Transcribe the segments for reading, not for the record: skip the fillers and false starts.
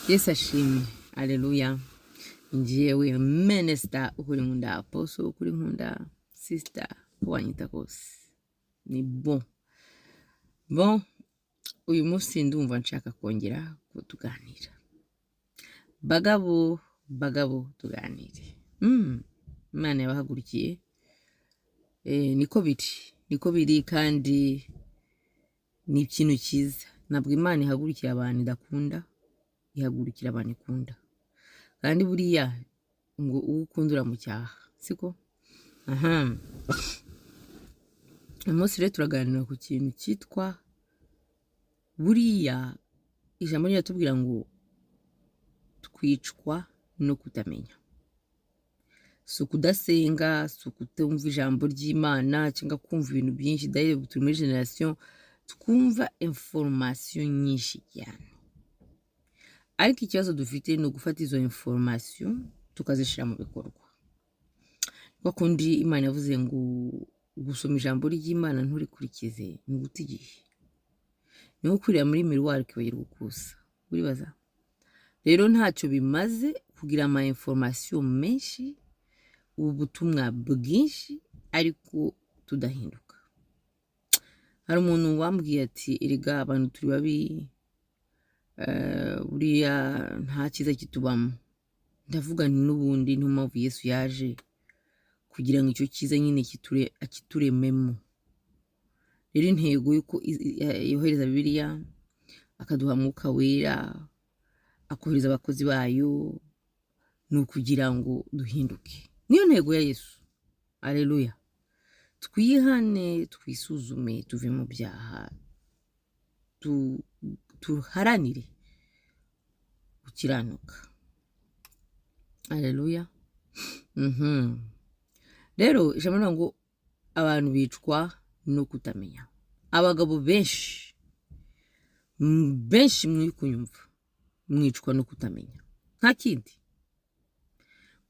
Yesu ashimwe, aleluya. Njyewe minister ukuri nkunda, apostle ukuri nkunda, sister uko wanyita kose ni bon bon. Uyu munsi ndumva nshaka kongera ko tuganira, bagabo bagabo, tuganire. Imana yabahagurukiye. Niko biri, niko biri, kandi ni ikintu cyiza. Ntabwo Imana ihagurukiye abantu idakunda, ihagurukira abantu ikunda. Kandi buriya ngo uwo ukunda uramucyaha, siko? Aha, uyu munsi rero turaganira ku kintu cyitwa, buriya ijambo riratubwira ngo twicwa no kutamenya. Si ukudasenga, si ukutumva ijambo ry'Imana cyangwa kumva ibintu byinshi. D'ailleurs turi muri génération twumva information nyinshi cyane, ariko ikibazo dufite ni ugufata izo information tukazishyira mu bikorwa. Kwa kundi Imana yavuze ngo gusoma ijambo ry'Imana nturikurikize ni uguta igihe, ni nko kwireba muri miroir ukibagirwa ukusa. Uribaza rero, ntacyo bimaze kugira ama information menshi, ubutumwa bwinshi, ariko tudahinduka. Hari umuntu wambwiye ati: "Erega abantu turi babi, buriya nta cyiza kitubamo." Ndavuga nti: "N'ubundi niyo mpamvu Yesu yaje, kugira ngo icyo cyiza nyine akiturememo." Rero intego y'uko yohereza Bibiliya, akaduha Mwuka Wera, akohereza abakozi bayo, ni ukugira ngo duhinduke. Niyo ntego ya Yesu, aleluya. Twihane, twisuzume, tuve mu byaha, tuharanire gukiranuka, aleluya. Rero ijambo rivuga ngo abantu bicwa no kutamenya. Abagabo benshi, benshi muri kunyumva, mwicwa no kutamenya, nta kindi.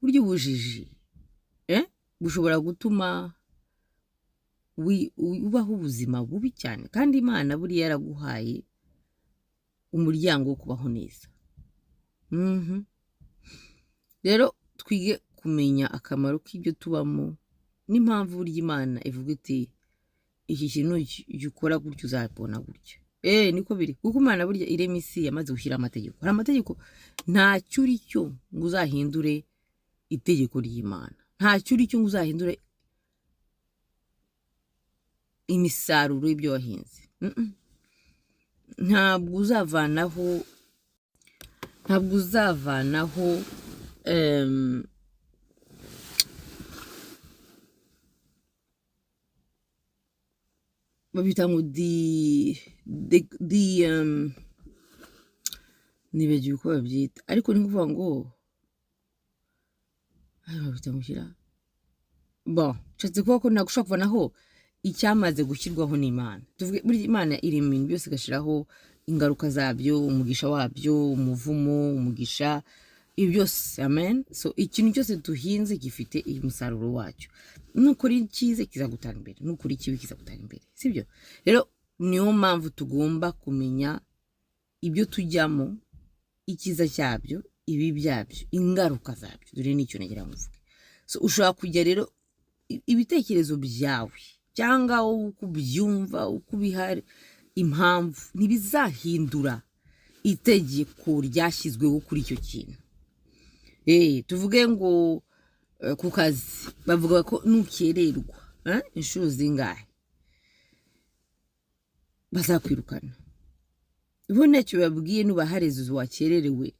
Burya ubujiji bushobora gutuma ubaho ubuzima bubi cyane, kandi Imana buriya yaraguhaye umuryango wo kubaho neza. Rero twige kumenya akamaro k'ibyo tubamo n'impamvu burya Imana ivuga iti: "Iki kintu jya ukora gutya, uzabona gutya." Niko biri, kuko Imana burya irema isi yamaze gushyira amategeko. Hari amategeko, ntacyo uri cyo ngo uzahindure itegeko ry'Imana, ntacyo uri cyo ngo uzahindure imisaruro y'ibyo wahinze. Ntabwo uzavanaho, ntabwo uzavanaho babita ngo the nibagiwe uko babyita, ariko ni ukuvuga ngo ayo babita ngo shyira bon, nshatse kuvuga ko ntabwo ushobora kuvanaho icyamaze gushyirwaho n'Imana. Tuvuge burya Imana iri mu bintu byose, igashyiraho ingaruka zabyo, umugisha wabyo, umuvumo, umugisha, ibi byose, amen. So ikintu cyose duhinze gifite umusaruro wacyo. Nukora icyiza kizagutanga imbere, nukora ikibi kizagutanga imbere, sibyo? Rero niyo mpamvu tugomba kumenya ibyo tujyamo, icyiza cyabyo, ibi byabyo, ingaruka zabyo. Dore nicyo nagira ngo mvuge. So ushobora kujya rero ibitekerezo byawe cyangwa uko ubyumva, uko ubihari impamvu, ntibizahindura itegeko ryashyizweho kuri icyo kintu. Tuvuge ngo ku kazi bavuga ko nukererwa inshuro zingahe bazakwirukana. Bo ntacyo babwiye nubahareza wakererewe.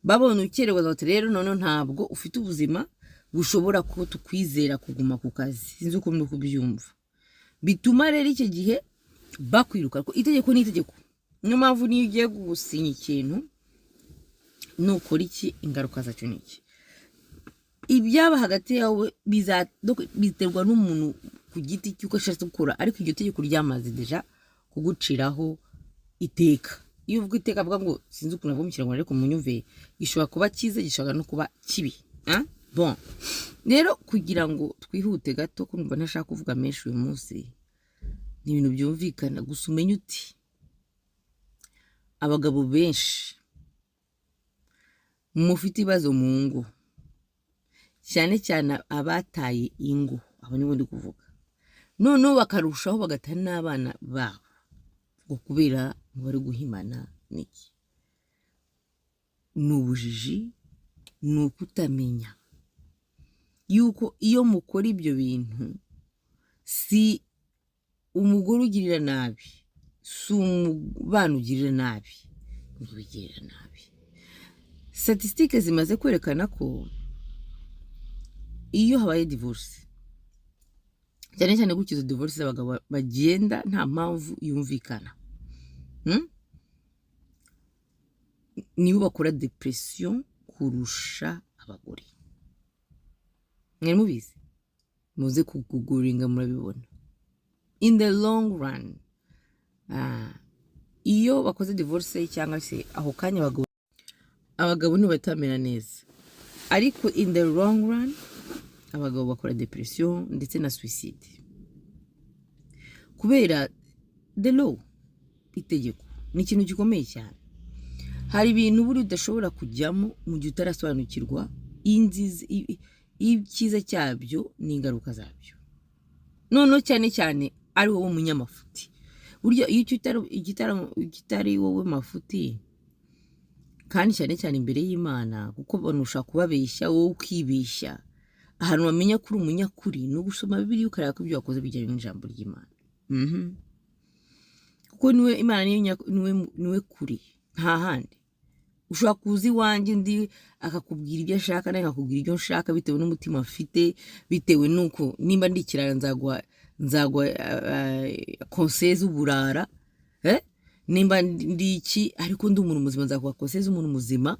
Babona ukerewe bati: "Rero noneho ntabwo ufite ubuzima bushobora ko tukwizera kuguma ku kazi." Sinzi uko muri kubyumva. Bituma rero icyo gihe bakwiruka, kuko itegeko ni itegeko. Niyo mpamvu niyo ugiye gusinya ikintu, nukora iki, ingaruka zacyo ni iki. Ibyaba hagati yawe donc biterwa n'umuntu ku giti cy'uko ashatse gukora, ariko iryo tegeko ryamaze déjà kuguciraho iteka. Iyo uvuga iteka, avuga ngo, sinzi ukuntu avuga mu Kinyarwanda, ariko munyumve, gishobora kuba cyiza, gishobora no kuba kibi, hein? Bon, rero kugira ngo twihute gato, kumva ntashaka kuvuga menshi uyu munsi, ni ibintu byumvikana gusa. Umenye uti abagabo benshi Mufite ibibazo mu ngo, cyane cyane abataye ingo, abo nibo ndi kuvuga, noneho bakarushaho bagata n'abana babo ngo kubera ngo bari guhimana n'iki. Ni ubujiji, ni ukutamenya yuko iyo mukora ibyo bintu, si umugore ugirira nabi, si umubana ugirira nabi, ni wigirira nabi. Statistiques zimaze kwerekana ko iyo habaye divorce, cyane cyane gutyo izo divorce z'abagabo bagenda nta mpamvu yumvikana, Nibo bakora dépression kurusha abagore. Mwari mubizi? Muze kuguringa murabibona. In the long run, iyo bakoze divorce cyangwa se ako kanya, abagabo ntibahita bamera neza, ariko in the long run abagabo bakora dépression ndetse na suicide, kubera the law, itegeko ni ikintu gikomeye cyane. Hari ibintu buri udashobora kujyamo mu gihe utarasobanukirwa icyiza cyabyo n'ingaruka zabyo, noneho cyane cyane ari wowe munyamafuti. Burya iyo ikitari wowe mafuti, kandi cyane cyane imbere y'Imana, kuko abantu ushobora kubabeshya, wowe ukibeshya. Ahantu wamenya ko uri umunyakuri ni ugusoma Bibiliya, ukareba ko ibyo wakoze bijyanye n'ijambo ry'Imana. Kuko niwe Imana, niwe kuri, nta handi. Ushobora kuza iwanjye, undi akakubwira ibyo ashaka, nawe akakubwira ibyo nshaka, bitewe n'umutima afite, bitewe n'uko nimba ndi ikirara nzaguha conseils z'uburara, eh? Nimba ndi iki, ariko ndi umuntu muzima, nzaguha conseils z'umuntu muzima.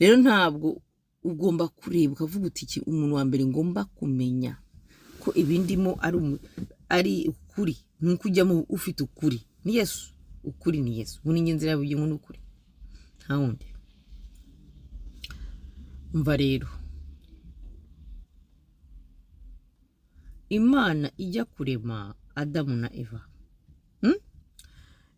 Rero ntabwo ugomba kureba ukavuga uti: "Iki umuntu wa mbere ngomba kumenya ko ibindimo ari ukuri ni uko ujyamo ufite ukuri, ni Yesu." Ukuri ni Yesu. Ubu ni ingenzi y'ubugingo n'ukuri, nta wundi. Umva rero, Imana ijya kurema Adamu na Eva,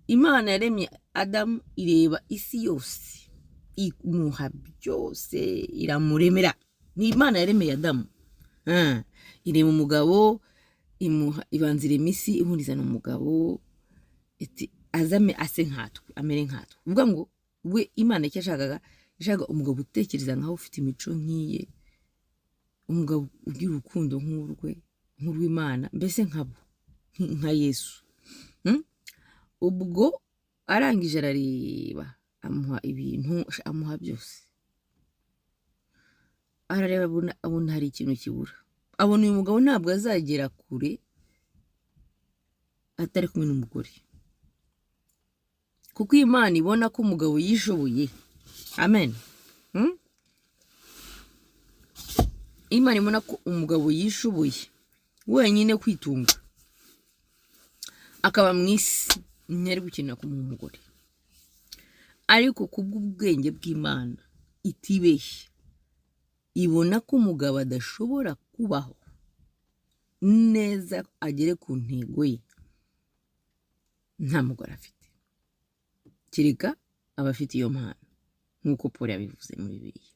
Imana yaremye Adamu, ireba isi yose, imuha byose, iramuremera. Ni Imana yaremeye Adamu. Irema umugabo, imuha, ibanza irema isi, ubundi izana umugabo, iti azame ase nkatwe, amere nkatwe. Uvuga ngo we Imana icyo yashakaga, yashakaga umugabo utekereza nkaho, ufite imico nk'iye, umugabo ugira urukundo nk'urwe, nk'urw'Imana, mbese nkabo, nka Yesu. Ubwo arangije arareba, amuha ibintu, amuha byose, arareba abona hari ikintu kibura, abona uyu mugabo ntabwo azagera kure atari kumwe n'umugore, kuko Imana ibona ko umugabo yishoboye. Amen. Imana ibona ko umugabo yishoboye wenyine kwitunga, akaba mu isi, ntiyari gukenera kumuha umugore. Ariko kubw'ubwenge bw'Imana itibeshya, ibona ko umugabo adashobora kubaho neza agere ku ntego ye nta mugore afite, kereka aba afite iyo mpano, nk'uko Paul yabivuze muri Bibiliya.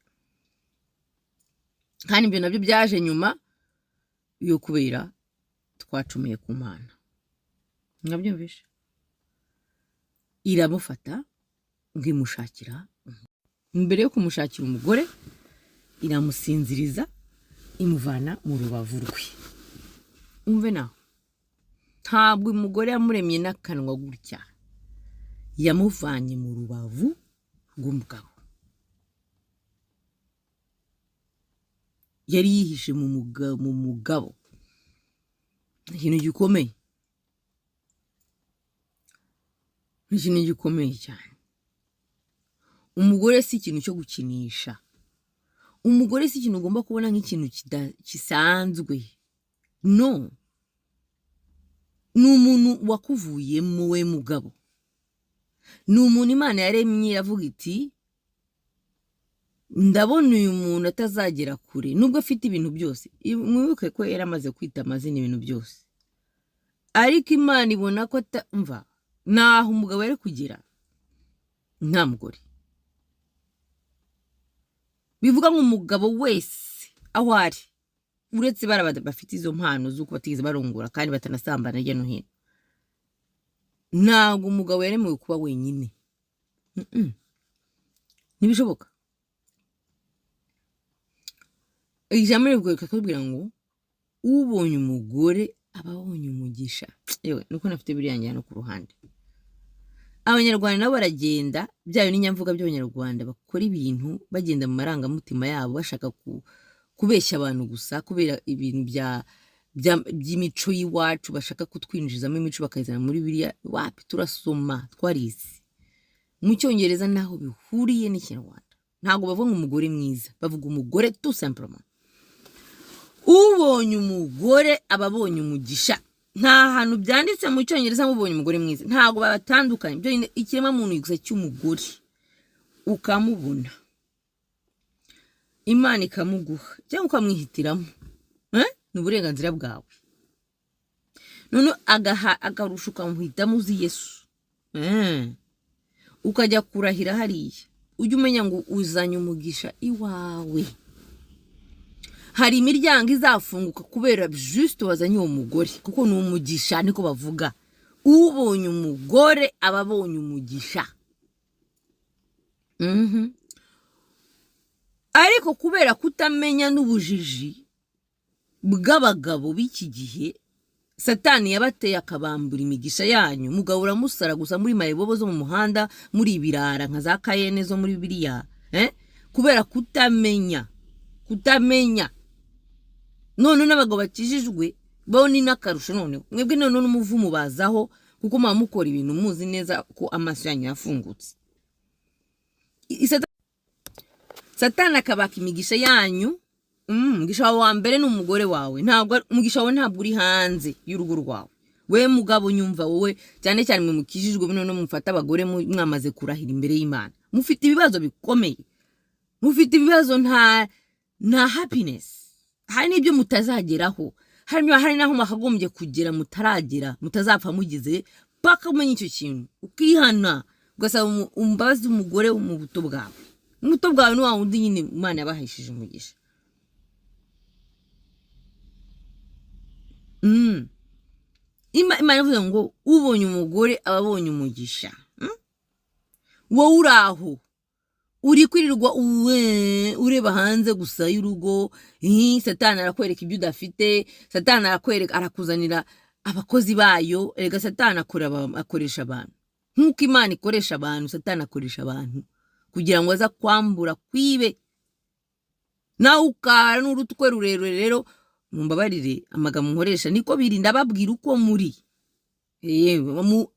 Kandi ibyo nabyo byaje nyuma yo kubera twacumuye ku Mana. Mwabyumvishe? Iramufata ngo imushakira, mbere yo kumushakira umugore iramusinziriza, imuvana mu rubavu rwe. Umve nawe, ntabwo umugore yamuremye n'akanwa gutya, yamuvanye mu rubavu rw'umugabo. Yari yihishe mu mugabo. Ikintu gikomeye, ni ikintu gikomeye cyane. Umugore si ikintu cyo gukinisha. Umugore si ikintu ugomba kubona nk'ikintu gisanzwe. No, ni umuntu wakuvuyemo we mugabo, ni umuntu Imana yaremye, iravuga iti: "Ndabona uyu muntu atazagera kure nubwo afite ibintu byose." Mwibuke ko yari amaze kwita amazina ibintu byose, ariko Imana ibona ko mva naho umugabo yari kugera nta mugore. Bivuga ngo umugabo wese aho ari, uretse bariya bafite izo mpano z'uko batigeze barongora kandi batanasambana hirya no hino, ntabwo umugabo yaremewe kuba wenyine. Ntibishoboka. Ijambo riri kutubwira ngo ubonye umugore aba abonye umugisha. Yewe, nuko nafite biriya njyana no ku ruhande. Abanyarwanda nabo baragenda, bya n'inyamvuga by'Abanyarwanda bakora ibintu bagenda mu marangamutima yabo, bashaka kubeshya abantu gusa kubera ibintu by'imico y'iwacu, bashaka kutwinjizamo imico bakayizana muri biriya. Wapi, turasoma, twarize. Mu Cyongereza naho bihuriye n'Ikinyarwanda, ntabwo bavuga ngo umugore mwiza, bavuga umugore tout simplement. Ubonye umugore aba abonye umugisha. Nta hantu byanditse mu Cyongereza ngo ubonye umugore mwiza, ntabwo babatandukanye. Byonyine ikiremwamuntu gusa cy'umugore ukamubona, Imana ikamuguha cyangwa ukamwihitiramo, eh? Ni uburenganzira bwawe. None agaha akarusha ukamuhitamo uzi Yesu, Ukajya kurahira hariya, ujye umenya ngo uzanye umugisha iwawe. Hari imiryango izafunguka kubera juste wazanye uwo mugore, kuko ni umugisha. Niko bavuga, ubonye umugore aba abonye umugisha. Ariko kubera kutamenya n'ubujiji bw'abagabo b'iki gihe, Satani yabateye akabambura imigisha yanyu. Mugabo uramusara gusa muri mayibobo zo mu muhanda, muri ibirara nka za Kayene zo muri Bibiliya, eh? Kubera kutamenya. None n'abagabo bakijijwe bo ni n'akarusho. Noneho mwebwe noneho n'umuvumo bazaho, kuko muba mukora ibintu muzi neza ko amaso yanyu yafungutse. Satani akabaka imigisha yanyu. Umugisha wawe wa mbere ni umugore wawe. Ntabwo umugisha wawe ntabwo uri hanze y'urugo rwawe. We mugabo nyumva, wowe cyane cyane mwe mukijijwe, none mufate abagore mwamaze kurahira imbere y'Imana, mufite ibibazo bikomeye, mufite ibibazo, nta happiness. Hari n'ibyo mutazageraho, hari n'aho mwakagombye kugera mutaragera, mutazapfa mugize paka umenya icyo kintu, ukihana, ugasaba imbabazi umugore mu buto bwawe. Mu buto bwawe ni wa wundi nyine Imana yabahishije umugisha. Imana ivuze ngo ubonye umugore aba abonye umugisha. Wowe uri aho uri kwirirwa ureba hanze gusa y'urugo. Satani arakwereka ibyo udafite, Satani arakwereka, arakuzanira abakozi bayo. Erega Satani akoresha abantu nk'uko Imana ikoresha abantu. Satani akoresha abantu kugira ngo aze kwambura kwibe, nawe ukara n'urutwe rurerure. Rero mumbabarire amagambo nkoresha, niko biri, ndababwira uko muri. Yewe,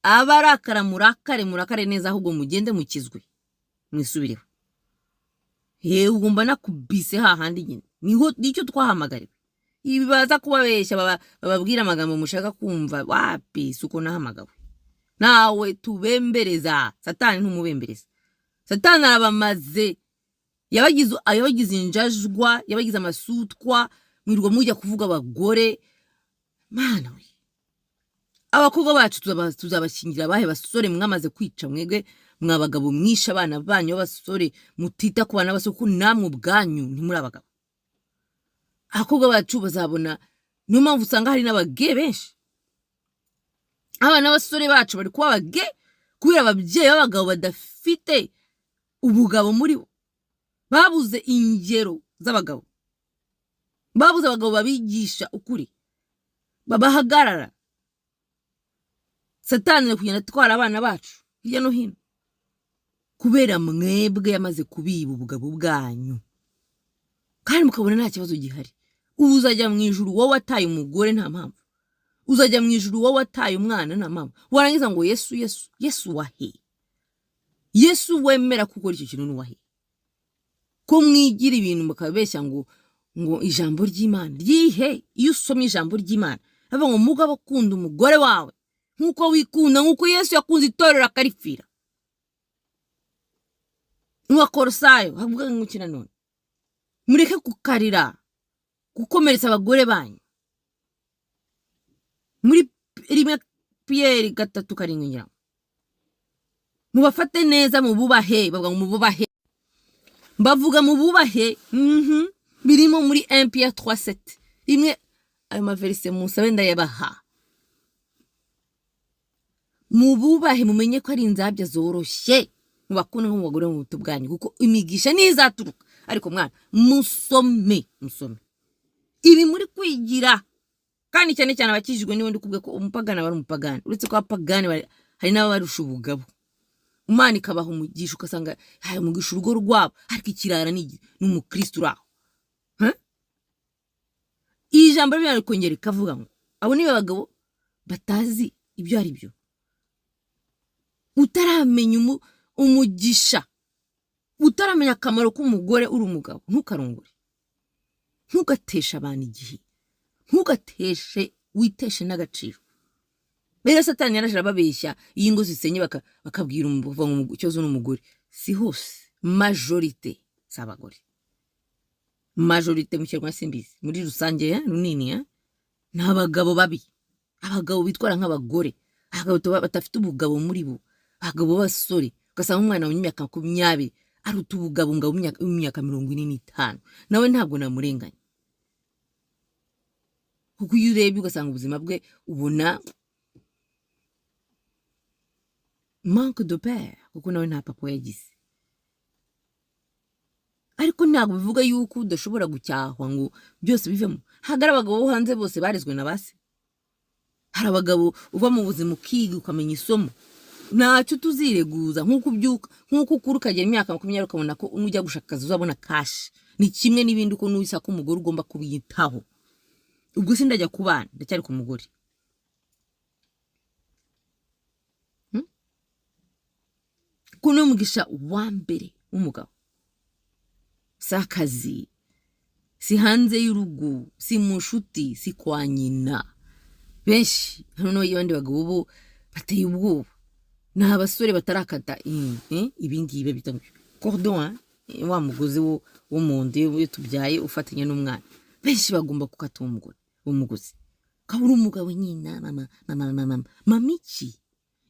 abarakara murakare, murakare neza, ahubwo mugende mukizwe, mwisubireho. Yewe, ugomba nakubise hahandi nyine niho nicyo twahamagariwe. Ibi baza kubabeshya, bababwira amagambo mushaka kumva, wapi, si uko nahamagawe. Nawe tubembereza Satani, ntumubembereza. Satani arabamaze, yabagize injajwa, yabagize amasutwa, mwirirwa mujya kuvuga abagore. Mana we, abakobwa bacu tuzabashyingira abahe basore mwamaze kwica? Mwebwe mwa bagabo mwishe abana banyu b'abasore, mutita ku bana b'abasore, kuko namwe ubwanyu ntimuri abagabo. Abakobwa bacu bazabona, niyo mpamvu usanga hari n'abage benshi. Abana b'abasore bacu bari kuba abage kubera ababyeyi b'abagabo badafite ubugabo muri bo, babuze ingero z'abagabo, babuze abagabo babigisha ukuri, babahagarara. Satani ari kugenda atwara abana bacu hirya no hino kubera mwebwe yamaze kubiba ubugabo bwanyu, kandi mukabona nta kibazo gihari. Ubu uzajya mu ijuru wowe wataye umugore nta mpamvu, uzajya mu ijuru wowe wataye umwana nta mpamvu, warangiza ngo Yesu, Yesu, Yesu wahe? Yesu wemera ko ukora icyo kintu ni uwahe? Ko mwigira ibintu mukabeshya ngo ijambo ry'Imana ryihe? Iyo usomye ijambo ry'Imana bavuga ngo mugabo akunda umugore wawe nk'uko wikunda, nk'uko Yesu yakunze itorero akaripfira. Mu Bakorosayo havuga ngo iki nanone? Mureke kukarira, gukomeretsa abagore banyu. Muri 1 Piyeri 3:7 ngira ngo mubafate neza, mububahe. Bavuga ngo mububahe. Mbavuga mu bubahe. Birimo muri 1 Pierre 3:7 rimwe. Ayo maversets musabe ndayabaha. Mububahe, mumenye ko ari inzabya zoroshye, mubakunde nk'umugore mu buto bwanyu, kuko imigisha niyo izaturuka. Ariko mwana, musome, musome ibi muri kwigira, kandi cyane cyane abakijijwe. Niba ndi kuvuga ko umupagani aba ari umupagani, uretse ko abapagani hari n'ababarusha ubugabo, Imana ikabaha umugisha, ugasanga haye umugisha urugo rwabo, ariko ikirara ni umukristo uri aho. Huh? Iri jambo rero rikongera rikavuga ngo abo ni abagabo batazi ibyo ari byo. Utaramenya umugisha, utaramenya akamaro k'umugore uri umugabo, ntukarongore, ntugateshe abantu igihe, ntugateshe, witeshe n'agaciro. Rero Satani yaraje arababeshya, iyo ingo zisenye bakabwira ngo ikibazo ni umugore. Si hose, majorité si abagore, majorité mu Kinyarwanda simbizi, muri rusange runini ni abagabo babi, abagabo bitwara nk'abagore, abagabo badafite ubugabo muri bo, abagabo b'abasore, ugasanga umwana w'imyaka 20 aruta ubugabo ngabo w'imyaka 45. Nawe ntabwo namurenganya, kuko iyo urebye ugasanga ubuzima bwe ubona manque de père, kuko nawe nta papa yagize. Ariko ntabwo bivuga yuko udashobora gucyahwa ngo byose bivemo. Ntabwo ari abagabo bo hanze bose barezwe na ba se. Hari abagabo uva mu buzima ukiga, ukamenya isomo, ntacyo tuzireguza. Nk'uko ubyuka, nk'uko ukura ukagera imyaka 20, ukabona ko nujya gushaka akazi uzabona cash, ni kimwe n'ibindi, uko n'usaka umugore ugomba kubiyitaho. Ubwo sindajya ku bana, ndacyari ku mugore. Kuko ni umugisha wa mbere w'umugabo, si akazi, si hanze y'urugo, si mu nshuti, si kwa nyina. Benshi hano abandi bagabo bo bateye ubwoba, ni abasore batarakata ibi ngibi bita cordon, wa mugozi wo mu nda iyo tubyaye ufatanya n'umwana. Benshi bagomba gukata uwo mugore, uwo mugozi. Ukaba uri umugabo nyina, mama, mama, mama, mama, iki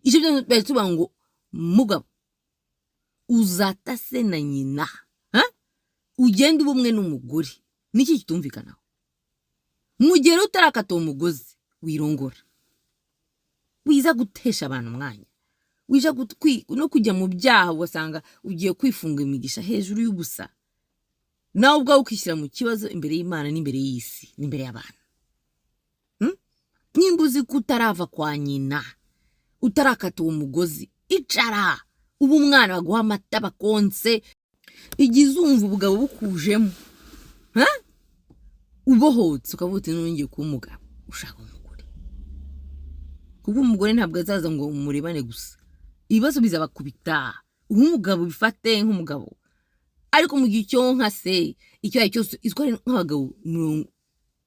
icyo byose tuvuga ngo mugabo uzata se na nyina, ha? Ugende uba umwe n'umugore. Niki kitumvikanaho? Mu gihe rero utarakata uwo mugozi, wirongora, wiza gutesha abantu umwanya, wija no kujya mu byaha, ugasanga ugiye kwifunga imigisha hejuru y'ubusa, nawe ubwawe ukishyira mu kibazo imbere y'Imana n'imbere y'isi n'imbere y'abantu. Nimba uzi ko utarava kwa nyina, utarakata uwo mugozi, icara uba umwana, baguha amata bakonse. Igihe uzumva ubugabo bukujemo, ha? Ubohotse, ukavuga uti nongeye kuba umugabo, ushaka umugore, kuko umugore ntabwo azaza ngo murebane gusa, ibibazo bizabakubita. Uba umugabo, bifate nk'umugabo. Ariko mu gihe icyo nka se icyo ari cyo cyose izwi nk'abagabo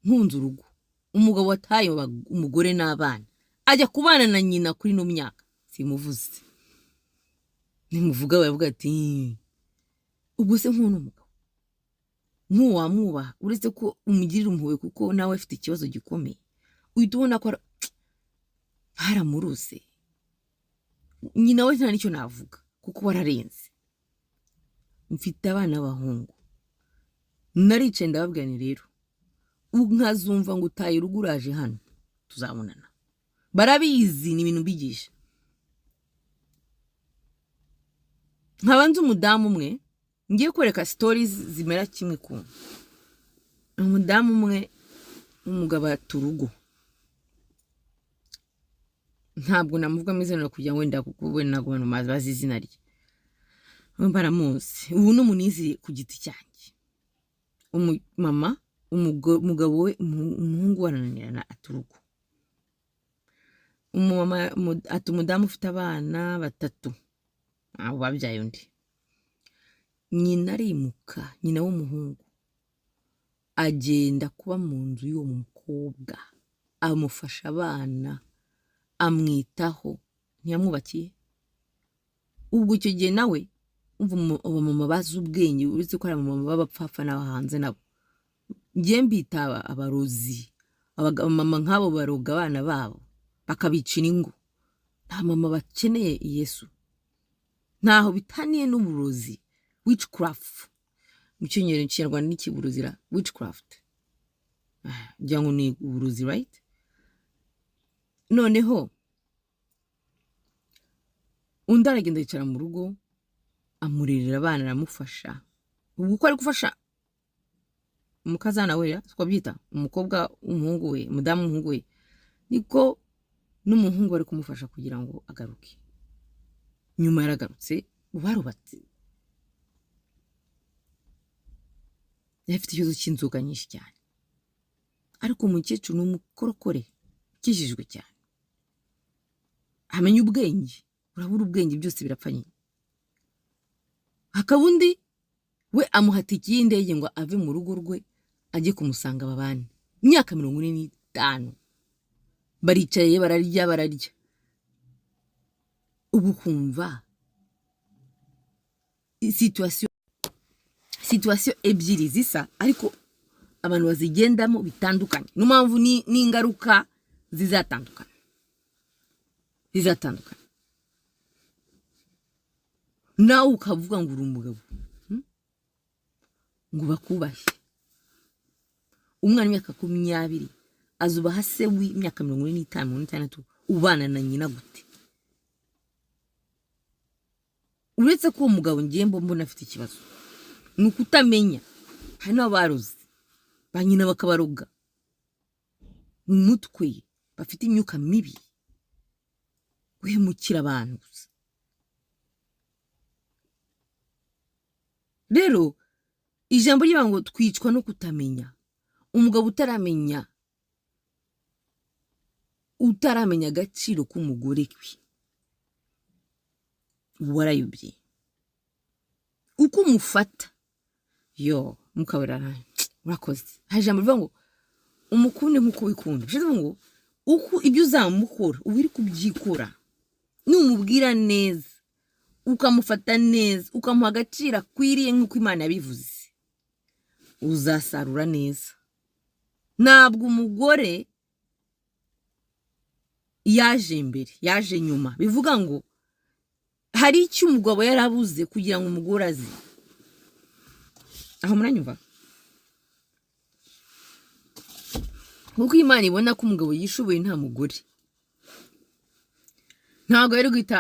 nkunze urugo, umugabo wataye umugore n'abana ajya kubana na nyina kuri ino myaka, simuvuze, nimuvuga baravuga ati ubwo se nk'uwo ni umugabo nk'uwo wamwubaha?" Uretse ko umugirira impuhwe, kuko nawe afite ikibazo gikomeye, uhita ubona ko haramuruse. Nyina we nta n'icyo navuga kuko wararenze. Mfite abana b'abahungu, naricaye ndababwira nti rero nkazumva ngo utaye urugo uraje hano, tuzabonana. Barabizi, ni ibintu mbigisha. Nkaba nzi umudamu umwe ngiye kwereka stories zimera kimwe kumwe. Umudamu umwe, umugabo ata urugo, ntabwo namuvugamo izina kugira ngo wenda, kuko wenda ntabwo abantu bazi izina rye, baramuzi. Ubu ni umunizi ku giti cyanjye, umumama, umugabo we, umuhungu we arananirana, ata urugo. Umumama ata umudamu ufite abana batatu, abo babyaye undi. Nyina arimuka, nyina w'umuhungu agenda kuba mu nzu y'uwo mukobwa, amufasha abana, amwitaho, ntiyamwubakiye. Ubwo icyo gihe nawe umva, abamama bazi ubwenge, uretse ko hari abamama b'abapfapfa n'abo hanze, nabo ngiye mbita abarozi. Abamama nk'abo baroga abana babo bakabicira ingo. Nta mama bakeneye Yesu, ntaho bitaniye n'uburozi, witchcraft. Mu cyongereza, Kinyarwanda ni kiburuzira witchcraft. Ngira ngo ni uburozi, right? Noneho undi aragenda yicara mu rugo, amurerera abana, aramufasha. Ubwo uko ari gufasha umukazana we, siko byita, umukobwa w'umuhungu we, umudamu w'umuhungu we, niko n'umuhungu ari kumufasha kugira ngo agaruke. Nyuma yaragarutse, barubatse. Yari afite ikibazo cy'inzoga nyinshi cyane, ariko umukecuru ni umukorokore ukijijwe cyane, amenya ubwenge. Urabura ubwenge byose birapfa nyine. Hakaba undi we amuha tiki y'indege ngo ave mu rugo rwe ajye kumusanga babane. Imyaka 45 baricaye, bararya bararya. Ubu kumva situation ebyiri zisa, ariko abantu bazigendamo bitandukanye. Niyo mpamvu n'ingaruka zizatandukana, zizatandukana. Nawe ukavuga ngo uri umugabo, ngo bakubahe. Umwana w'imyaka 20 azubaha se w'imyaka 45, 60, ubana na nyina gute? Uretse ko uwo mugabo ngiye mbona afite ikibazo, ni ukutamenya. Hari n'abarozi ba nyina bakabaroga mu mutwe, bafite imyuka mibi, guhemukira abantu gusa. Rero ijambo ry'Imana ngo twicwa no kutamenya. Umugabo utaramenya agaciro k'umugore we, warayobye. Uko umufata yo mukabura, urakoze. Hari ijambo rivuga ngo umukunde nk'uko wikunda. Bishatse kuvuga ngo uko ibyo uzamukora uba uri kubyikora. Numubwira neza, ukamufata neza, ukamuha agaciro akwiriye nk'uko Imana yabivuze, uzasarura neza. Ntabwo umugore yaje mbere, yaje nyuma. Bivuga ngo hari icyo umugabo yarabuze kugira ngo umugore aze. Aho muranyumva? Kuko Imana ibona ko umugabo yishoboye nta mugore, ntabwo yari guhita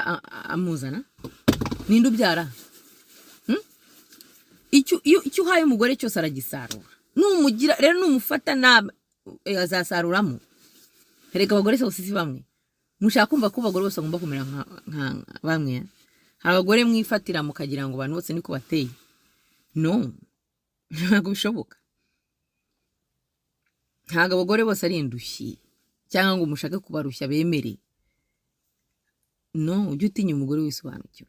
amuzana. Ninde ubyara? Icyo uhaye umugore cyose aragisarura. Numugira rero, numufata nabi, azasaruramo. Erega abagore bose si bamwe. Mushaka kumva ko abagore bose bagomba kumera nka bamwe? Hari abagore mwifatira mukagira ngo abantu bose niko bateye. No, ntabwo bishoboka. Ntabwo abagore bose ari indushyi, cyangwa ngo mushake kubarushya bemere. No, ujye utinya umugore wisobanukiwe.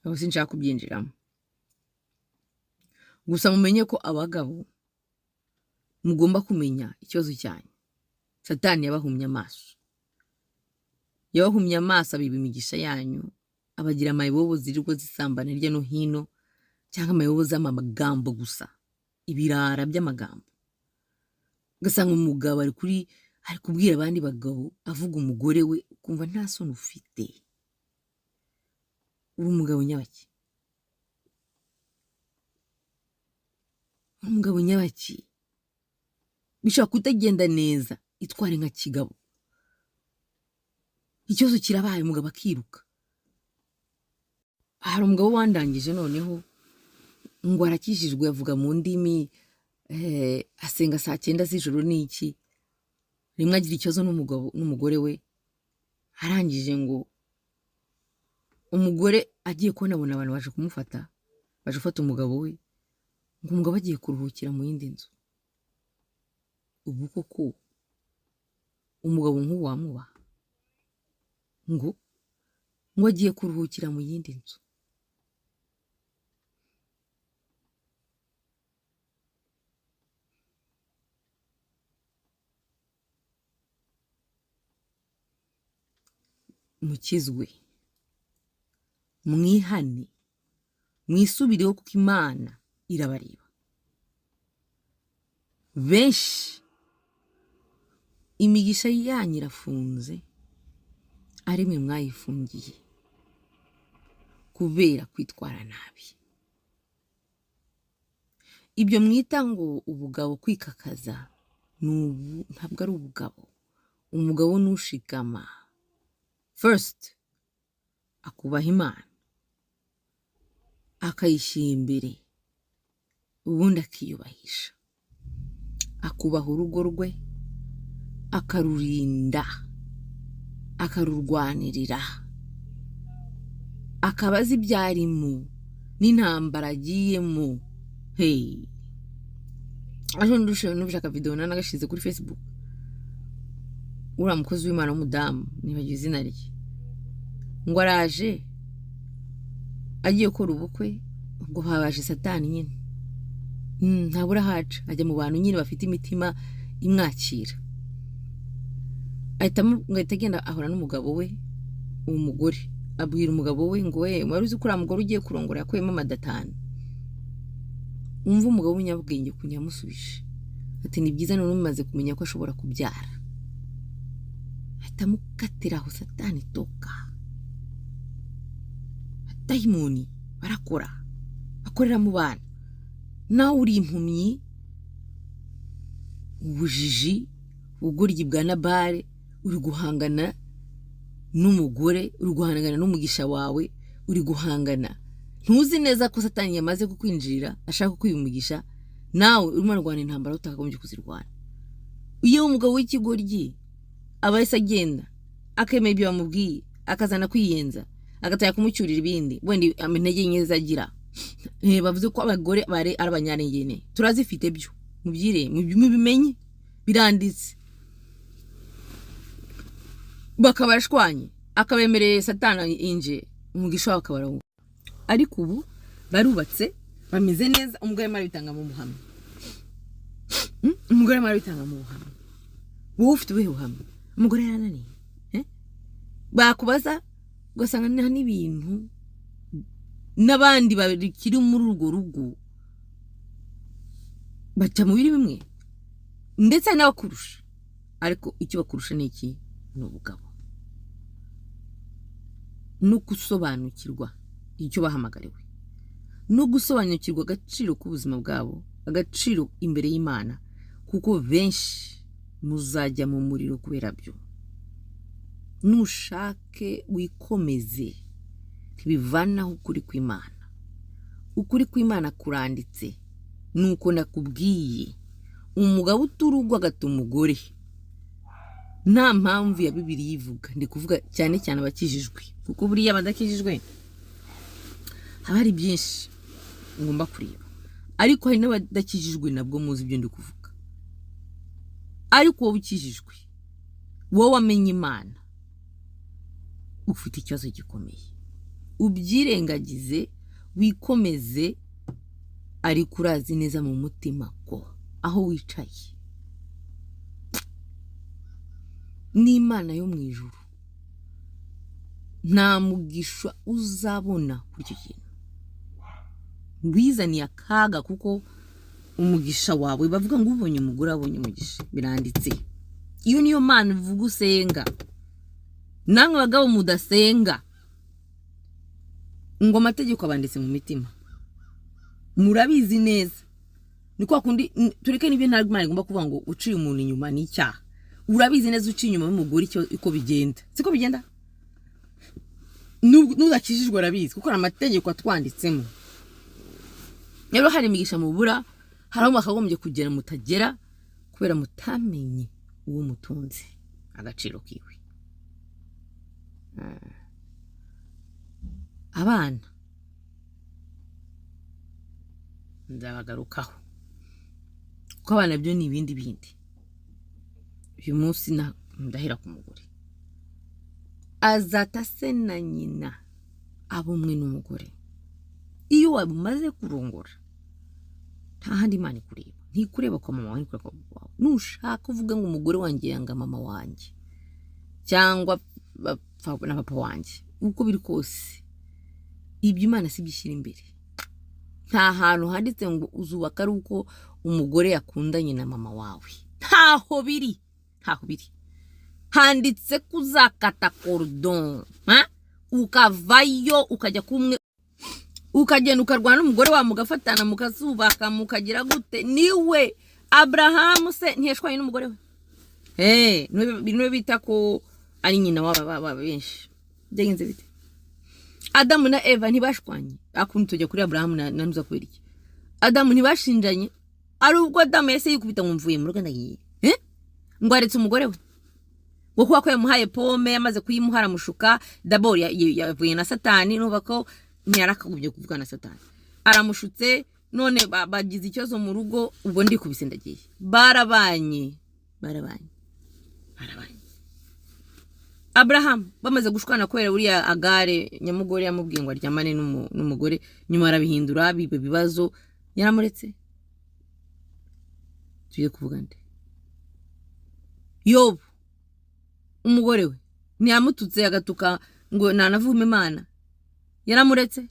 Aho sinshaka kubyinjiramo. Gusa mumenye ko abagabo mugomba kumenya ikibazo cyanyu. Satani yabahumye amaso, yabahumye amaso, abiba imigisha yanyu, abagira amayibobo zirirwa zisambana hirya no hino, cyangwa amayibobo z'amagambo gusa, ibirara by'amagambo. Ugasanga umugabo ari kubwira abandi bagabo, avuga umugore we, ukumva nta soni ufite. Uri umugabo nyabaki? Uri umugabo nyabaki? Bishobora kutagenda neza, itware nka kigabo. Ikibazo kirabaye, umugabo akiruka. Hari umugabo wandangije noneho ngo arakijijwe, avuga mu ndimi, asenga saa 9 z'ijoro n'iki. Rimwe agira ikibazo n'umugabo n'umugore we, arangije ngo umugore agiye kubona abona abantu baje kumufata, baje gufata umugabo we, ngo umugabo agiye kuruhukira mu yindi nzu. Ubu koko umugabo nk'uwo wamubaha? Ngo agiye kuruhukira mu yindi nzu. Mukizwe, mwihane, mwisubireho, kuko Imana irabareba. Benshi imigisha yanyu irafunze, ari mwe mwayifungiye. Kubera kwitwara nabi. Ibyo mwita ngo ubugabo, kwikakaza, ni ubu, ntabwo ari ubugabo. Umugabo ni ushikama, first akubaha Imana, akayishyira imbere, ubundi akiyubahisha, akubaha urugo rwe, akarurinda, akarurwanirira, akaba azi ibyo arimo n'intambara agiyemo. Hey, ejo n'ushaka video nanagashize kuri Facebook, uriya mukozi w'Imana w'umudamu, nibagiwe izina rye, ngo araje agiye gukora ubukwe. Ubwo habaje Satani nyine. Ntabura ahaca, ajya mu bantu nyine bafite imitima imwakira. Ngo ahita agenda ahura n'umugabo we. Uwo mugore abwira umugabo we ngo: "We, wari uzi ko uriya mugore ugiye kurongora yakuyemo amada 5?" Wumva umugabo w'umunyabwenge ukuntu yamusubije, ati: "Ni byiza, none umaze kumenya ko ashobora kubyara." Ahita amukatira aho. Satani toka! Dayimoni barakora, bakorera mu bana. Nawe uri impumyi, ubujiji, ubugoryi bwa Nabale. Uri guhangana n'umugore, uri guhangana n'umugisha wawe, uri guhangana, ntuzi neza ko Satani yamaze kukwinjirira, ashaka kukwiba umugisha. Nawe urimo arwana intambara utakagombye kuzirwana. Iyo umugabo w'ikigoryi aba ahise agenda akemera ibyo bamubwiye, akazana kwiyenza, agatangira kumucyurira ibindi, wenda intege nke zagira. Bavuze ko abagore bari ari abanyarengene, turazifite byo, mubyire, mubimenye, biranditse. Bakaba barashwanye, akabemereye, Satani yinjiye, umugisha wabo akaba arawuha. Ariko ubu barubatse, bameze neza. Umugore arimo arabitanga mu buhamya. Umugore arimo arabitanga mu buhamya. Wowe ufite ubuhe buhamya? Umugore yarananiye, eh? Bakubaza ugasanga nta n'ibintu, n'abandi bakiri muri urwo rugo baca mu biri bimwe, ndetse hari n'abakurusha. Ariko icyo bakurusha ni iki? Ni ubugabo no gusobanukirwa icyo bahamagariwe, no gusobanukirwa agaciro k'ubuzima bwabo, agaciro imbere y'Imana, kuko benshi muzajya mu muriro kubera byo. Nushake wikomeze, ntibivanaho ukuri kw'Imana. Ukuri kw'Imana kuranditse, nuko nakubwiye: umugabo uta urugo, agata umugore nta mpamvu ya Bibiliya ivuga. Ndi kuvuga cyane cyane abakijijwe, kuko buriya abadakijijwe haba hari byinshi ngomba kureba, ariko hari n'abadakijijwe nabwo muzi ibyo ndi kuvuga. Ariko wowe ukijijwe, wowe wamenye Imana, ufite ikibazo gikomeye. Ubyirengagize, wikomeze, ariko urazi neza mu mutima ko aho wicaye n'Imana yo mu ijuru nta mugisha uzabona kuri icyo kintu. Wizaniye akaga, kuko umugisha wawe, bavuga ngo ubonye umugore abonye umugisha, biranditse. Iyo niyo Mana ivuga usenga. Namwe bagabo mudasenga, ngo amategeko abanditse mu mitima, murabizi neza. Ni kwa kundi tureke n'ibyo, ntabwo Imana igomba kuvuga ngo uciye umuntu inyuma ni icyaha. Urabizi neza, uciye inyuma y'umugore icyo uko bigenda, siko bigenda? N'udakijijwe arabizi, kuko hari amategeko atwanditsemo. Rero hari imigisha mubura, hari aho mwakagombye kugera mutagera kubera mutamenye uwo mutunze, agaciro kiwe. Abana nzabagarukaho, kuko abana byo ni ibindi bindi. Uyu munsi ndahera ku mugore. Azata se na nyina, aba umwe n'umugore. Iyo wamaze kurongora, nta handi Imana ikureba, ntikureba kwa mama wawe, ntikureba kwa papa wawe. Nushaka uvuga ngo umugore wanjye yanga mama wanjye cyangwa na papa wanjye, uko biri kose ibyo Imana si byo ishyira imbere. Nta hantu handitse ngo uzubaka ari uko umugore yakundanye na mama wawe. Ntaho biri, ntaho biri. Handitse ko uzakata cordon, ha? Ukavayo, ukajya kumwe. Ukagenda ukarwana n'umugore wawe, mugafatana, mukazubaka, mukagira gute? Niwe Aburahamu se ntiyashwanye n'umugore we? Hey, niwe bita ko ari nyina w'aba benshi. Byagenze bite? Adamu na Eva ntibashwanye? Akundi tujya kuri Aburahamu na nuza. Kubera iki Adamu ntibashinjanye? Ari ubwo Adamu yahise yikubita ngo mvuye mu rugo, ndagiye, eh? Ngo aretse umugore we, ngo kuba ko yamuhaye pome, yamaze kuyimuha aramushuka. D'abord yavuye na Satani, numva ko ntiyarakagumye kuvuga na Satani, aramushutse. None bagize ikibazo mu rugo, ubwo ndikubise ndagiye. Barabanye, barabanye, barabanye. Aburahamu bamaze gushwana kubera buriya Agare nyamugore yamubwiye ngo aryamane n'umugore, nyuma arabihindura, biba ibibazo, yaramuretse. Tugiye kuvuga nde? Yobu, umugore we ntiyamututse, agatuka ngo nanavume Imana, yaramuretse?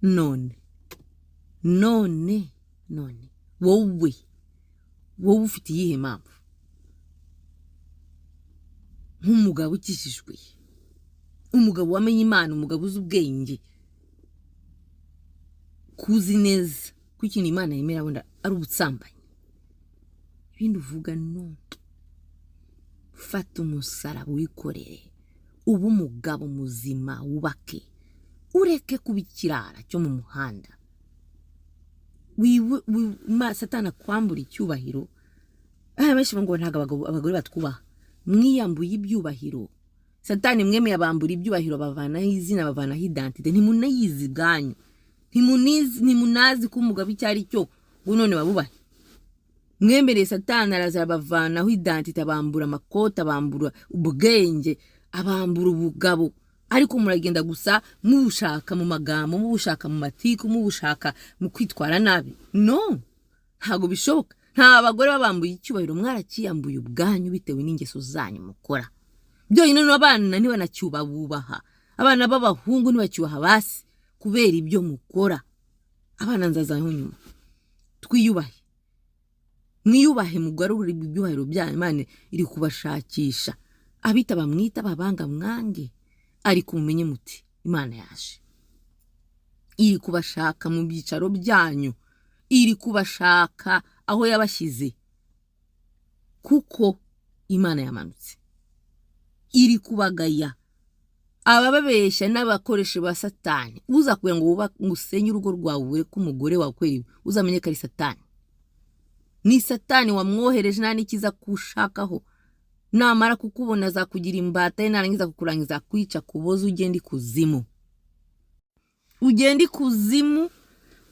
None none none wowe ufite iyihe mpamvu nk'umugabo ukijijwe, umugabo wamenye Imana, umugabo uzi ubwenge, kuzi neza ko ikintu Imana yemera wenda ari ubusambanyi, ibindi uvuga no fata umusaraba wikorere, ube umugabo muzima, wubake, ureke kuba ikirara cyo mu muhanda? Satani akwambura icyubahiro. Benshi ngo ntabwo abagore batwubaha. Mwiyambuye ibyubahiro. Satani mwemeye abambura ibyubahiro, bavanaho izina, bavanaho identité. Ntimunayizi ubwanyu, ntimunazi ko umugabo icyo ari cyo, ngo none babubahe. Mwemereye Satani araza abavanaho identité, abambura amakoti, abambura ubwenge, abambura ubugabo, ariko muragenda gusa mubushaka mu magambo, mubushaka mu matiku, mubushaka mu kwitwara nabi. No, ntabwo bishoboka. Nta bagore babambuye icyubahiro, mwarakiyambuye ubwanyu bitewe n'ingeso zanyu mukora byonyine. N'abana ntibanacyubabubaha, abana b'abahungu ntibacyubaha basi kubera ibyo mukora. Abana nzazaho nyuma. Twiyubahe, mwiyubahe, mugarure ibyubahiro byanyu. Imana iri kubashakisha. Abita bamwita, babanga mwange, ariko mumenye muti Imana yaje, iri kubashaka mu byicaro byanyu, iri kubashaka aho yabashyize, kuko Imana yamanutse, iri kubagaya abababeshya n'abakoresha ba Satani. Uza kugira ngo ngo usenye urugo rwawe, ureke umugore wawe kubera ibi, uzamenye ko ari Satani. Ni Satani wamwohereje, nta n'ikiza kushakaho. Namara kukubona azakugira imbata ye, narangiza kukurangiza kwica kuboza, ugenda ikuzimu, ugenda ikuzimu.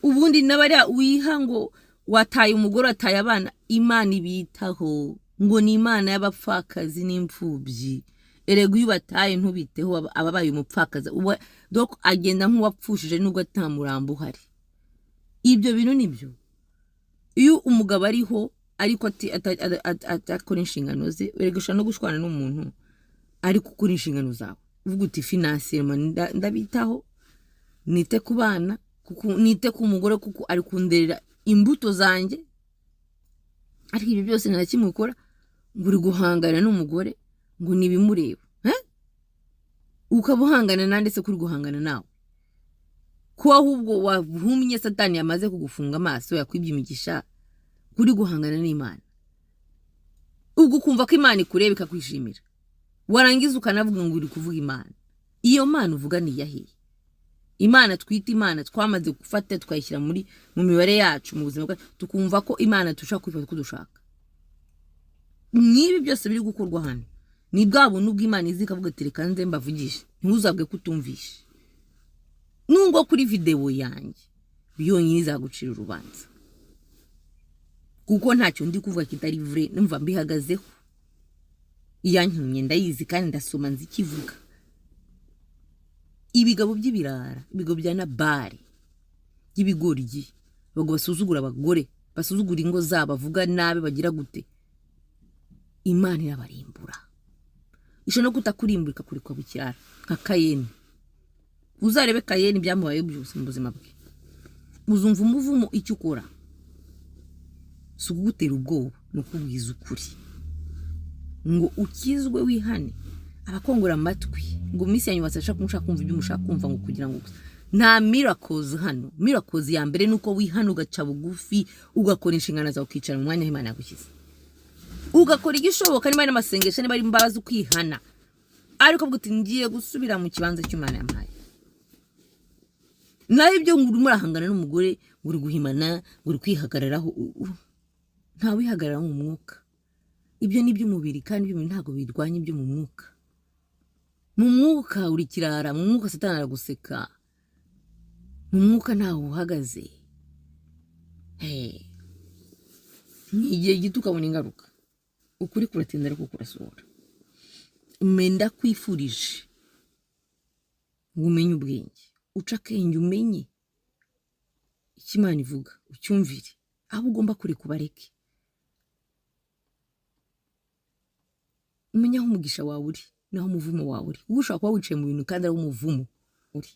Ubundi n'abariya wiha ngo wataye umugore, wataye abana, Imana ibitaho, ngo ni Imana y'abapfakazi n'imfubyi. Erega iyo ubataye ntubiteho, aba abaye umupfakazi. Donc agenda nk'uwapfushije nubwo nta murambo uhari. Ibyo bintu nibyo. Iyo umugabo ariho ariko atakora inshingano ze, erega ushobora no gushwana n'umuntu ariko ukora inshingano zawe, uvuga uti financièrement ndabitaho, nite ku bana, kuko nite ku mugore, kuko ari kunderera imbuto zanjye. Ariko ibyo byose nta na kimwe ukora, ngo uri guhangana n'umugore, ngo ntibimureba, eh? Ukaba uhangana nande se? Kuri guhangana nawe ko ahubwo wahumye, Satani yamaze kugufunga amaso, yakwibye imigisha, kuri guhangana n'Imana, ubwo ukumva ko Imana ikureba ikakwishimira, warangiza ukanavuga ngo uri kuvuga Imana. Iyo Mana uvuga ni iyahiye? Imana twita Imana twamaze gufata tukayishyira muri mu mibare yacu, mu buzima bwacu, tukumva ko Imana dushobora kwifata uko dushaka. Nk'ibi byose biri gukorwa hano ni bwa buntu bw'Imana izi ikavuga ati reka nze mbavugishe, ntuzabwe ko utumvishe. Nubwo kuri videwo yanjye byonyine izagucira urubanza, kuko ntacyo ndi kuvuga kitari vrai. Numva mbihagazeho, iyantumye ndayizi kandi ndasoma nzi ikivuga. Ibigabo by'ibirara, ibigabo bya Nabari by'ibigoryi, abagabo basuzugura abagore, basuzugura ingo zabo, bavuga nabi, bagira gute, Imana irabarimbura. Ishobora no kutakurimbura ikakureka bukirara nka Kayeni. Uzarebe Kayeni byamubayeho byose mu buzima bwe, uzumva umuvumo. Icyo ukora si ukugutera ubwoba, ni ukubwiza ukuri ngo ukizwe, wihane. Abakongora amatwi ngo mu minsi ya nyuma bashaka mushaka kumva ibyo mushaka kumva, ngo kugira ngo Nta miracles hano. Miracles ya mbere ni uko wihana, ugaca bugufi, ugakora inshingano zawe, ukicara mu mwanya aho Imana yagushyize, ugakora igishoboka, niba ari amasengesho, niba ari imbabazi, ukihana, ariko uvuga uti: "Ngiye gusubira mu kibanza cy'Imana yampaye." Naho ibyo ngo urimo urahangana n'umugore, ngo uri guhimana, ngo uri kwihagararaho, nta wihagarara mu mwuka. Ibyo ni iby'umubiri, kandi iby'umubiri ntabwo birwanya ibyo mu mwuka. Mu mwuka uri kirara, mu mwuka Satani araguseka, mu mwuka ntaho uhagaze. Hey. Ni igihe gito ukabona ingaruka. Ukuri kuratinda ariko kurasohora. Menda kwifurije ngo umenye ubwenge, uce akenge, umenye icyo Imana ivuga, ucyumvire, aho ugomba kureka ubareke, umenye aho umugisha wawe uri n'aho umuvumo wawe uri, kuko ushobora kuba wicaye mu bintu kandi ari umuvumo uri.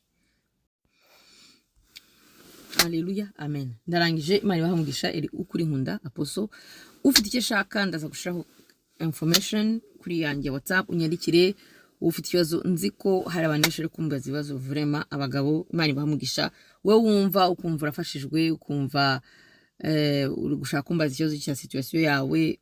Haleluya, amen. Ndarangije. Imana ibahe umugisha. Eri ukuri nkunda aposo. Ufite icyo ashaka, ndaza gushiraho information kuri yanjye WhatsApp, unyandikire ufite ikibazo. Nzi ko hari abantu benshi bari kumbaza ibibazo, vraiment. Abagabo, Imana ibahe umugisha. Wowe wumva, ukumva urafashijwe, ukumva uri gushaka kumbaza ikibazo cya situation yawe,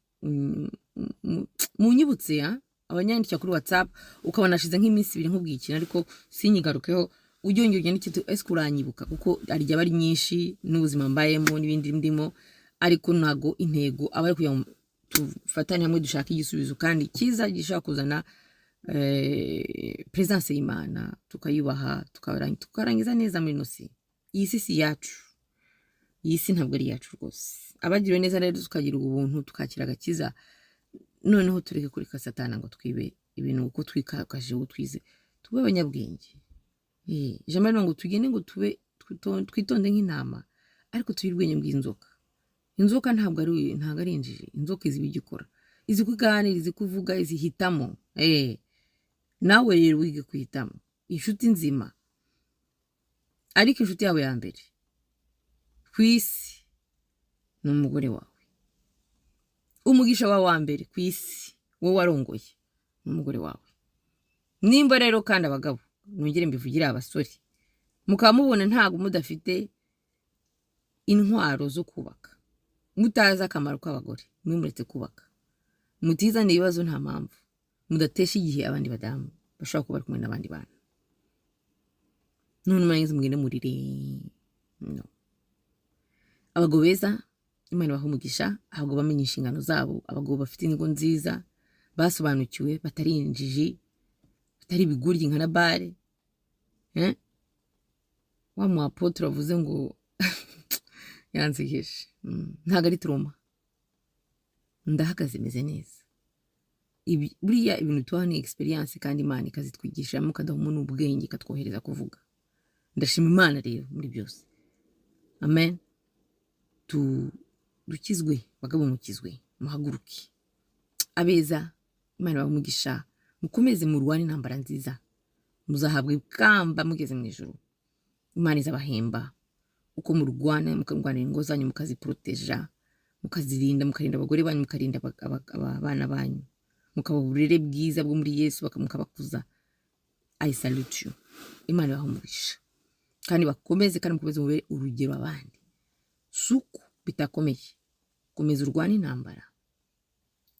munyibutse ya abanyandikira kuri WhatsApp, ukabona hashize nk'iminsi 2 nkubwiye ikintu ariko sinyigarukeho, ujye wongera unyandikire uti: "Ese uranyibuka?" Kuko hari igihe aba ari nyinshi n'ubuzima mbayemo n'ibindi ndimo, ariko ntago intego aba ari kugira ngo tufatane hamwe dushake igisubizo kandi cyiza gishobora kuzana presence y'Imana, tukayubaha, tukarangiza neza muri ino si. Iyi si si iyacu, iyi si ntabwo ari iyacu rwose. Abagiriwe neza rero, tukagira ubuntu, tukakira agakiza, noneho tureke kureka Satana ngo twibe ibintu kuko twikakaje uwo twize, tube abanyabwenge. Ijambo rivuga ngo tugende ngo tube twitonde nk'intama, ariko tube ubwenge bw'inzoka. Inzoka ntabwo ari injiji. Inzoka izi ibyo ikora, izi kuganira, izi kuvuga, izi hitamo. Nawe rero wige kwihitamo inshuti nzima, ariko inshuti yawe ya mbere ku isi ni umugore wawe. Umugisha wawe wa mbere ku isi, wowe warongoye, ni umugore wawe. Nimba rero kandi abagabo, nongere mbivugire abasore, mukaba mubona ntabwo mudafite intwaro zo kubaka, mutazi akamaro k'abagore, mwe muretse kubaka, mutizane ibibazo nta mpamvu, mudatesha igihe abandi badamu bashobora kuba bari kumwe n'abandi bantu, none murangiza mugende murire. No abagabo beza, Imana ibaha umugisha. Abagabo bamenya inshingano zabo, abagabo bafite ingo nziza, basobanukiwe, batari injiji, batari ibigoryi nka Nabale, eh? Wa mu apôtre avuze ngo yansekeje. Ntabwo ari trauma, ndahagaze meze neza. Buriya ibintu tubaho ni experience, kandi Imana ikazitwigishamo, ikaduhamo n'ubwenge, ikatwohereza kuvuga. Ndashima Imana rero muri byose, amen. Dukizwe bagabo, mukizwe, muhaguruke. Abeza, Imana ibahe umugisha, mukomeze murwane intambara nziza, muzahabwa ikamba mugeze mu ijuru. Imana izabahemba uko murwana, mukarwanira ingo zanyu, mukaziporoteja, mukazirinda, mukarinda abagore banyu, mukarinda abana banyu, mukabaha uburere bwiza bwo muri Yesu, mukabakuza. I salute you. Imana ibahe umugisha kandi bakomeze, kandi mukomeze mubere urugero abandi. Suku bitakomeye, komeza urwane intambara,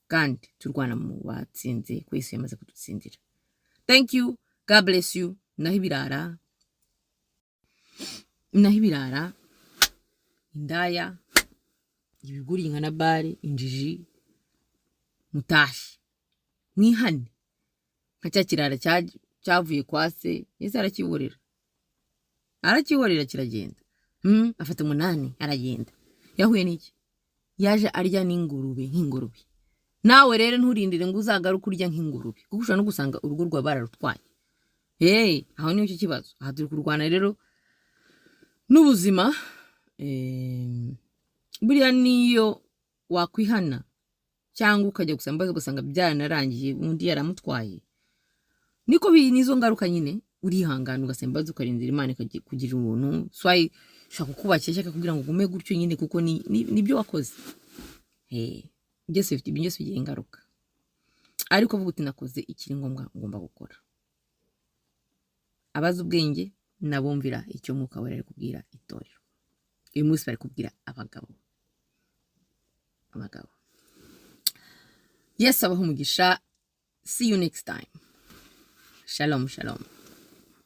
kandi turwana mu batsinze, ko Yesu yamaze kudutsindira. Thank you, God bless you. Naho ibirara, naho ibirara, indaya, ibiguri nka Nabale, injiji, mutahe, mwihane nka cya kirara cyavuye kwa se. Yesu arakiburira, arakiburira, kiragenda. Afata 8 aragenda. Yahuye n'iki? Yaje arya n'ingurube, nk'ingurube. Nawe rero nturindire ngo uzagaruke urya nk'ingurube, kuko ushobora no gusanga urugo rwawe bararutwaye. Hey, aho niho icyo kibazo. Aha turi kurwana rero n'ubuzima. Buriya niyo wakwihana cyangwa ukajya gusaba imbabazi, ugasanga byaranarangiye, undi yaramutwaye, niko biri, nizo ngaruka nyine. Urihangana, ugasaba imbabazi, ukarindira Imana ikakugirira ubuntu, swayi ishaka kukubakira cyangwa kugira ngo ugume gutyo nyine, kuko nibyo wakoze. Hey, byose bifite, ibyo byose bigira ingaruka, ariko uvuga uti: "Nakoze ikiri ngombwa ngomba gukora." Abazi ubwenge Nabumvira icyo Mwuka Wera ari kubwira itorero. Uyu munsi bari kubwira abagabo. Abagabo, Yesu abaha umugisha. See you next time. Shalom, shalom.